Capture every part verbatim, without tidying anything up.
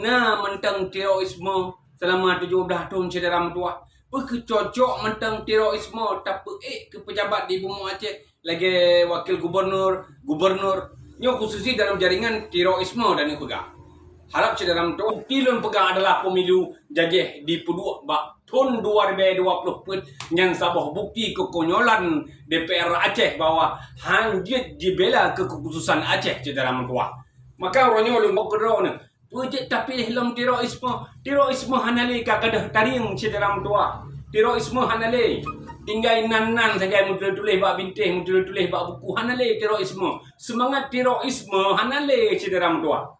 Na mantong terorisme selama tujoh blaih thon syedara meutuwah. Peu kheueh cocok mantong terorisme tapeuék keu pejabat di bumoe Aceh lagée wakil gubernur, gubernur. Nyoe khususi dalam jaringan terorisme dan peugah. Harab syedara meutuwah, bukti lôn peugah adalah pemilu jajéh dipeuduek bak thon dua ribée dua ploh peuet nyan saboh bukti keukonyolan D P R Aceh bahwa han jeuet jibela keu kekhususan Aceh syedara meutuwah. Maka uroe nyoe lôn bak keudroe nyoe, Peue jeuet tapiléh lom terorisme? Terorisme hana lé ka gadôh tarieng syedara meutuwah. Terorisme hana lé. Tinggai nan-nan sagai meutuléh-tuléh bak bintéh, meutuléh-tuléh bak buku, hana lé terorisme. Seumangat terorisme hana lé syedara meutuwah.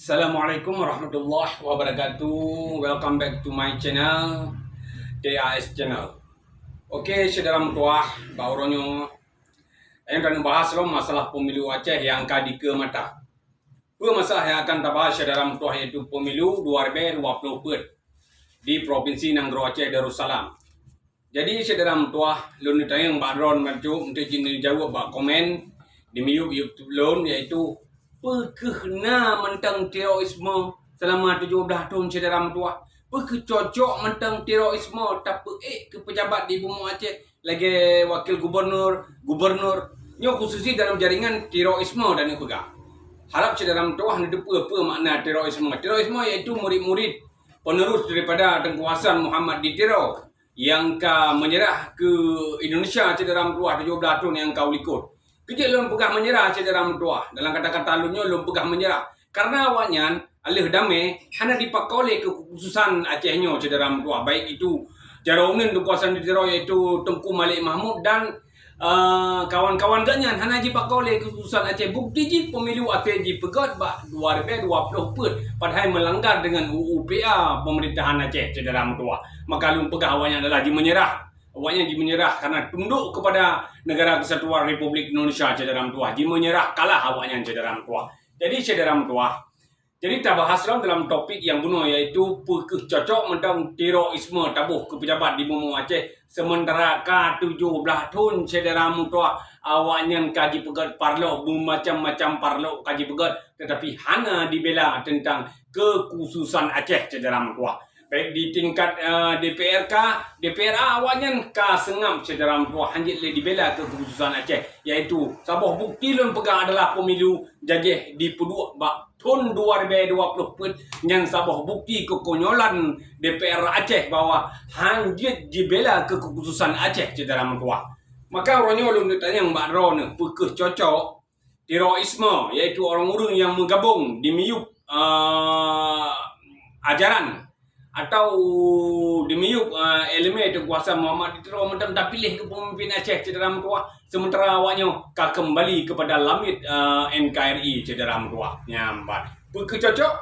Assalamualaikum warahmatullahi wabarakatuh. Welcome back to my channel, T A S Channel. Oke, syedara meutuwah, bak uroe nyoe, nyang ka neubahas lom masalah pemilu Aceh nyang ka dikeue mata. Peue masalah nyang akan tabahas syedara meutuwah, yaitu pemilu dua ribée dua ploh peuet di Provinsi Nanggroe Aceh Darussalam. Jadi, syedara meutuwah, lôn neutanyong bak droeneuh bacut, eunteuk jih neujaweueb bak komen di miyueb YouTube lôn, yaitu, peu kheueh na mantong terorisme selama tujoh blaih thon syedara meutuwah? Peu kheueh cocok mantong terorisme tapeuék keu pejabat di bumoe Aceh lagée wakil gubernur, gubernur? Nyoe khususi dalam jaringan terorisme dan peugah. Harab syedara meutuwah neuteupeue peue makna terorisme. Terorisme yaitu murid-murid penerus daripada Teungku Hasan Muhammad di Tiro nyang ka meunyeurah keu Indonesia syedara meutuwah tujoh blaih thon nyang ka u likot. Keu jeuet lôn peugah meunyeurah syedara meutuwah, dalam kata-kata lôn nyoe lôn peugah meunyeurah. Karena awaknyan, aleuh damé, hana jipakoe lé keu kekhususan Aceh nyoe syedara meutuwah, baik itu jaroe uneun Teungku Hasan di Tiro, yaitu Teungku Malik Mahmud dan eh, kawan-kawan geuhnyan hana jipakoe lé kekhususan Aceh. Bukti jih pemilu Aceh jipeugét bak dua ribée dua ploh peuet, padahai meulanggar deungon U U P A pemerintahan Aceh syedara meutuwah. Maka lôn peugah awaknyan adalah jimeunyeurah. Awaknyan jimeunyeurah karena tunduk kepada Negara Kesatuan Republik Indonesia syedara meutuwah. Jimeunyeurah, kalah awaknyan syedara meutuwah. Jadi syedara meutuwah, Jadi tabahas lom dalam topik nyang bunoe, yaitu peu kheueh cocok mantong terorisme taboh keu pejabat di bumoe Aceh, seumeuntara ka tujoh blaih thon syedara meutuwah awaknyan ka jipeugét parlok, beumacam-macam parlok ka jipeugét, tetapi hana dibela teuntang kekhususan Aceh syedara meutuwah. Baik di tingkat, eh, D P R ka, D P R A awaknyan ka seungab syedara meutuwah, han jeuet lé dibela kekhususan Aceh, yaitu saboh bukti lôn peugah adalah pemilu jajéh dipeuduek bak thon dua ribée dua ploh peuet nyan saboh bukti keukonyolan D P R Aceh bahwa han jeuet jibela keu kekhususan Aceh syedara meutuwah. Maka uroe nyoe lôn neutanyong bak droeneuh, peu kheueh cocok terorisme, yaitu ureuëng-ureuëng nyang meugabong di miyueb, eh, ajaran atau di miyueb, eh, iéleumé Teungku Hasan Muhammad di Tiro mantong tapiléh keu peumimpin Aceh syedara meutuwah, seumeuntara awaknyoe ka keumbali keupada lamiet, eh, N K R I syedara meutuwah. Nyan ban. Peu kheueh cocok?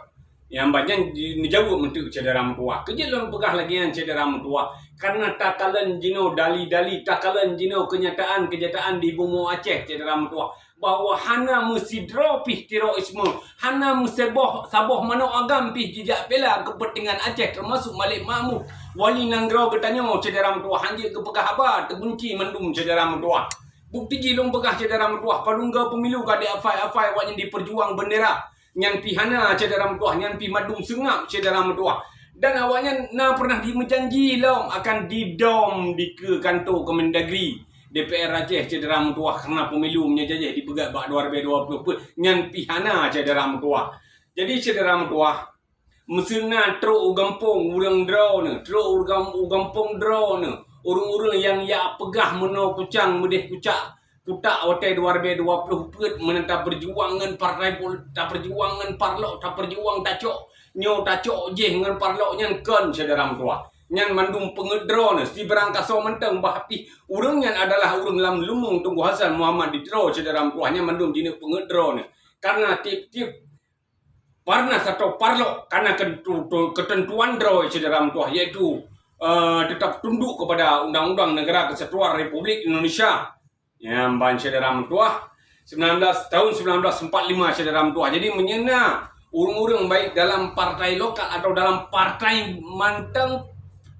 Nyan ban nyan ji-, neujaweueb meunteuek syedara meutuwah. Keu jeuet lôn peugah lagée nyan syedara meutuwah, karena takalon jinoe dali-dali, takalon jinoe keunyataan-keunyataan di bumoe Aceh syedara meutuwah. bahwa hana meusidroe pih terorisme, hana meusaboh saboh manok agam pih jijak bela keupeuntengan Aceh, teumasuk Malik Mahmud, wali nanggroe geutanyoe syedara meutuwah, han jeuet geupeugah haba, teugunci mandum syedara meutuwah. Bukti jih lôn peugah syedara meutuwah, padum goe pemilu ka di afai-afai awaknyan jipeujuang beundera. Nyan pih hana syedara meutuwah, nyan pih mandum seungab syedara meutuwah. Dan awaknyan na pernah jimeujanji lom akan didom dikeue kantô Kemendagri D P R Aceh syedara meutuwah, karena pemilu meunyoe jajéh dipeugét bak dua ribée dua ploh peuet, nyan pih hana syedara meutuwah. Jadi syedara meutuwah, meuseue na trok u gampông ureuëng droeneuh, trok u gam-, u gampông droeneuh, ureuëng-ureuëng nyang jak peugah meunoe kucang meudeh kucak, kutak watée dua ribée dua ploh peuet meunan tapeujuang ngon partai pol-, tapeujuang ngon parlok, tapeujuang tacok nyoe tacok jéh ngon parlok nyan kon syedara meutuwah. Nyan mandum peungeuet droeneuh, sibarang kasoe mantong bah pih ureuëng nyan adalah ureuëng lam leumoeng Teungku Hasan Muhammad di Tiro syedara meutuwah, nyan mandum jineuk peungeuet droeneuh. Karena tieb-tieb parna sato parlok kana keutu-, keuteuntuan droe syedara meutuwah, yaitu, eh, tetap tunduk kepada Undang-Undang Negara Kesatuan Republik Indonesia. Nyan ban syedara meutuwah, sembilan belas, tahun sembilan belas empat lima syedara meutuwah. Jadi meunyoe na Ureuëng-ureuëng baik dalam partai lokal atau dalam partai mantong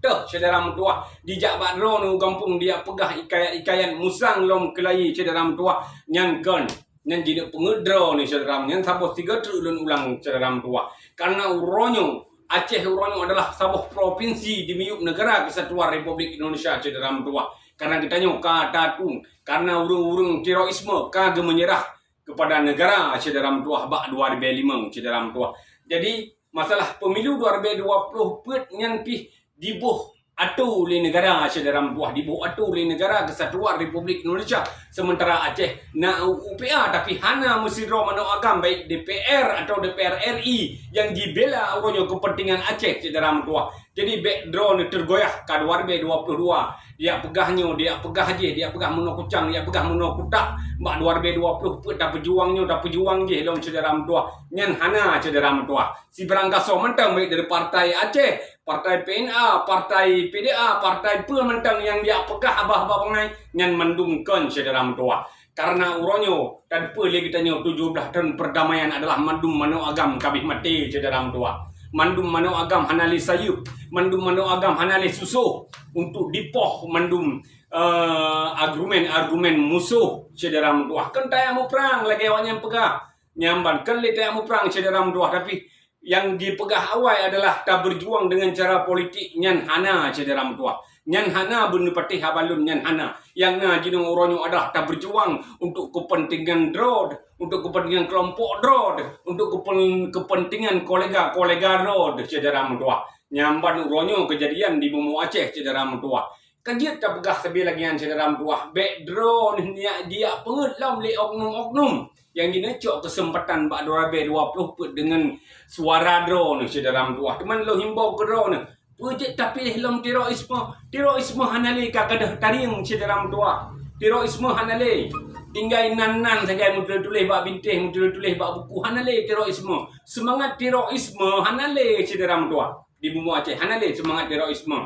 teuh syedara meutuah, dijak bak droeneuh u gampông dijak peugah hikayat-hikayat musang lom keulayi syedara meutuah, nyan kon. Nyan jineuk peungeut droeneuh syedara, nyan saboh sigoe treuk lôn ulang syedara meutuah. Karena uroe nyoe Aceh uroe nyoe adalah saboh propinsi di miyueb Negara Kesatuan Republik Indonesia syedara meutuah. Karena geutanyoe ka tatung, karena ureuëng-ureuëng terorisme ka geumeunyeurah kepada negara syedara meutuah bak dua ribee limong syedara meutuah. Jadi masalah pemilu dua ribee dua puluh peuet nyan pih diboh atu lé negara syedara meutuah, diboh atu lé Negara Kesatuan Republik Indonesia, sementara Aceh na U P A, tapi hana meusidroe manok agam baik D P R atau D P R R I yang jibela uroe nyoe kepentingan Aceh syedara meutuah. Jadi bék droeneuh teugoyah ka dua ribee dua puluh dua. Dijak peugah nyoe, dijak peugah jih, dijak peugah meunoe kucang, dijak peugah meunoe kutak. Bak dua ribee dua puluh peuet tapeujuang nyoe, tapeujuang jih lom syedara meutuah. Nyan hana syedara meutuah. Sibarang gasoe mantong baik dari Partai Aceh, Partai P N A, Partai P D A, partai peue mantong nyang dijak peugah haba-haba bangai, nyan mandum kon syedara meutuah. Karena uroe nyoe, tateupeue lé geutanyoe tujoh blaih thon perdamaian adalah mandum manok agam ka abéh maté syedara meutuah. Mandum manok agam hana lé sayeuep, mandum manok agam hana lé susoh untuk dipoh mandum, eh, argumen-argumen musoh syedara meutuah. Kon tajak muprang lagée awaknyan peugah. Nyan ban kon lé tajak muprang syedara meutuah, tapi nyang jipeugah awai adalah tabeujuang deungon cara politik, nyan hana syedara meutuah. Nyan hana beuneupatéh haba lôn, nyan hana. Nyang na jinoe uroe nyoe adalah tabeujuang untuk kepentingan droe, untuk kepentingan kelompok droe, untuk kepen-, kepentingan kolega-kolega droe syedara meutuah. Nyan ban uroe nyoe keujadian di bumoe Aceh syedara meutuah. Ka jeuet tapeugah sabe lagée nyan syedara meutuah, bék droeneuh nyak dijak peungeut lom lé oknum-oknum nyang jineuk cok keuseumpatan bak dua ribee dua puluh peuet deungon suara droeneuh syedara meutuah. Teuma lôn himbau keu droeneuh, peue jeuet tapiléh lom terorisme? Terorisme hana lé ka gadôh tarieng syedara meutuah. Terorisme hana lé. Tinggai nan-nan sagai meutuléh-tuléh bak bintéh, meutuléh-tuléh bak buku, hana lé terorisme. Seumangat terorisme hana lé syedara meutuah. Di bumoe Aceh hana lé seumangat terorisme.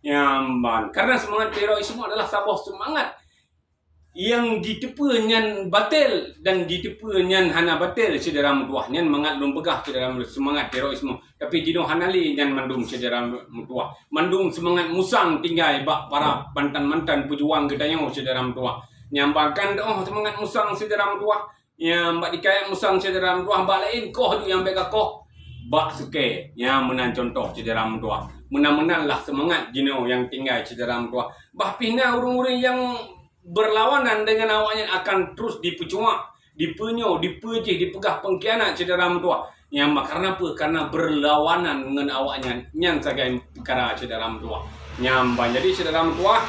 Nyan ban. Karena seumangat terorisme adalah saboh seumangat nyang jiteupeue nyan batel dan jiteupeue nyan hana batel syedara meutuah. Nyan mangat lôn peugah syedara meutuah, seumangat terorisme. Tapi jinoe hana lé nyan mandum syedara meutuah. Mandum seumangat musang tinggai bak para mantan-mantan peujuang geutanyoe syedara meutuah. Nyan ban kan oh seumangat musang syedara meutuah. Nyang bak dikayat musang syedara meutuah, bak laén koh ju nyang bék kakoh bak sukée. Nyang meunan cuntoh syedara meutuah. Meunan-meunan lah seumangat jinoe nyang tinggai syedara meutuah. Bah pih na ureuëng-ureuëng nyang beurlawanan deungon awaknyan akan terus dipeucuak, dipeunyôh, dipeujih, dipeugah peungkhianat syedara meutuah. Nyang ma-, karena peue? Karena beurlawanan ngon awaknyan. Nyan sagai peukara syedara meutuah. Nyan ban jadi syedara meutuah,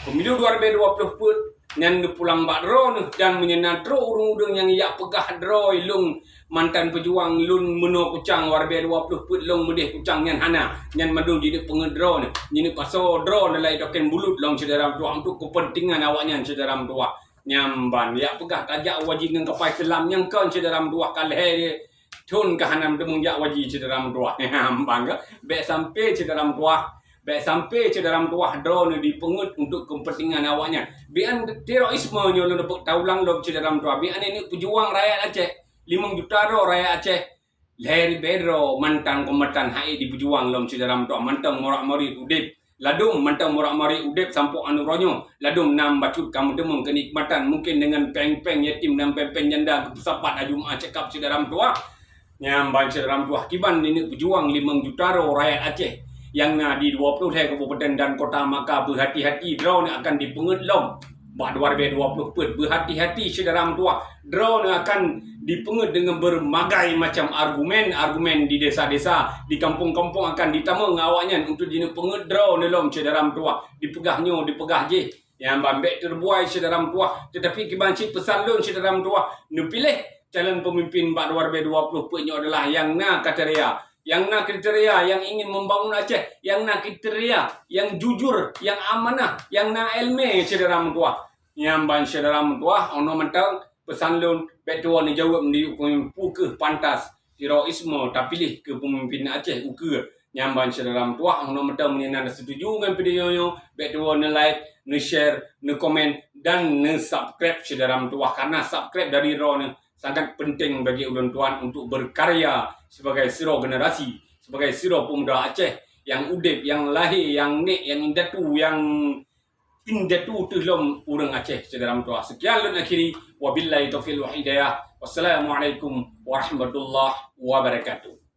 pemilu dua ribee dua puluh peuet nyan neupulang bak droeneuh dan meunyoe na trok ureuëng-ureuëng nyang jak peugah droe lôn mantan peujuang lôn meunoe kucang dua ribee dua puluh peuet lôn meudeh kucang nyan hana. Nyan mandum jineuk peungeut droeneuh, jineuk pasoe droeneuh lam token bulut lom syedara meutuah untuk kepentingan awaknyan syedara meutuah. Nyan ban jak peugah tajak u haji ngon kapai seulam nyang kon syedara meutuah ka lhée thon ka hana meuteumong jak u haji syedara meutuah. Nyan ban ka bék sampai syedara meutuah. Bék sampai syedara meutuah droeneuh dipeungeut untuk kepentingan awaknyan. Bian terorisme nyoe lôn dapat taulang lom syedara meutuah. Bian ini peujuang rakyat Aceh, limong juta droe rakyat Aceh. Lhée ribée droe mantong kombatan hai dipeujuang lom syedara meutuah, mantong morak-morit udeb. Ladom mantong morak-morit udeb sampoe aneuk uroe nyoe. Ladom nam bacut ka meuteumong keunikmatan mungkin deungon péng-péng yatim dan péng-péng janda geupeusapat aju meuah cakap syedara meutuah. Nyan ban syedara meutuah kiban neuneuek peujuang limong juta droe rakyat Aceh nyang na di dua ploh lhée kabupaten dan kota, maka beuhati-hati droeneuh akan dipeungeut lom bak dua ribée dua ploh peuet. Beuhati-hati syedara meutuah, droeneuh akan dipeungeut deungon beureumagai macam argumen-argumen di desa-desa, di kampong-kampong akan ditamong awaknyan untuk jineuk peungeut droeneuh lom syedara meutuah, dipeugah nyoe, dipeugah jih. Nyan ban bék teureubuai syedara meutuah, teutapi kiban cit peusan lôn syedara meutuah, neupiléh calon peumimpin bak dua ribée dua ploh peuet nyoe adalah nyang na kriteria, nyang na kriteria nyang ingin membangun Aceh, nyang na kriteria nyang jujur, nyang amanah, nyang na iéleumé syedara meutuah. Nyan ban syedara meutuah, 'oh noe mantong peusan lôn, bék tuwoe neujaweueb neuyue keuh peue kheueh pantas terorisme tapiléh keu peumimpin Aceh ukeue. Nyan ban syedara meutuah, 'oh noe mantong meunyoe na seutuju ngon video nyoe, bék tuwoe neu-like, neu-share, neukomen, dan neusubscribe syedara meutuah. Karena subscribe dari droeneuh sangat penting bagi ulôn tuan untuk berkarya sebagai sidroe generasi, sebagai sidroe pemuda Aceh nyang udeb, nyang lahé, nyang nek, nyang indatu, nyang indatu teuh lom ureuëng Aceh syedara meutuah. Sekian lôn akhiri. Wabillahi taufiq wal hidayah. Wassalamualaikum warahmatullahi wabarakatuh.